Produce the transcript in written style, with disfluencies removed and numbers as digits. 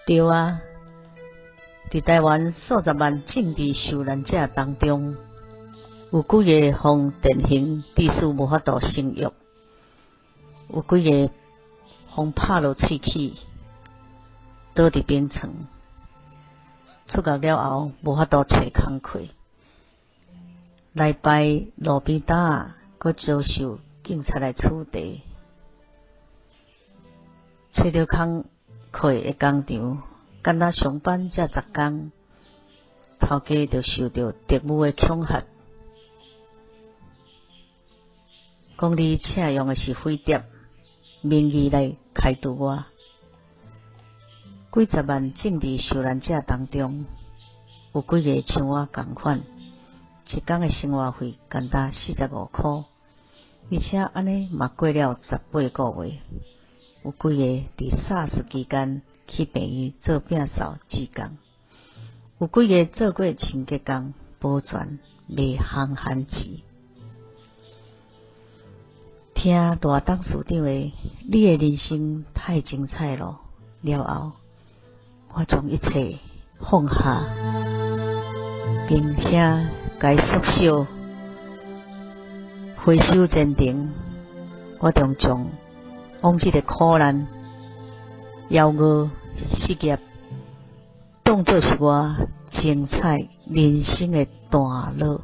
對啊，佇台灣數十萬政治受難者當中，有幾个予電刑致死無法度生育，有幾个予拍落喙齒，倒佇病床，出獄了後無法度揣工課，來拜路邊擔仔，閣遭受警察來取締，揣著工課的工場，敢若上班才10工，頭家就受著特務的恐嚇，講你請用的是匪諜名義來開除我。幾十萬政治受難者當中，有幾個像我仝款，一工的生活費干焦45箍，而且按呢嘛過了18個月。有幾个佇 SARS 期間去病院做摒掃志工，有幾个做過清潔工、保全、賣烘番薯。聽大董事長的，你的人生太精彩囉了後，我將一切放下，並且共縮小，回首前程，我將將往日的苦難、枵餓、失業，當作是我精彩人生的段落。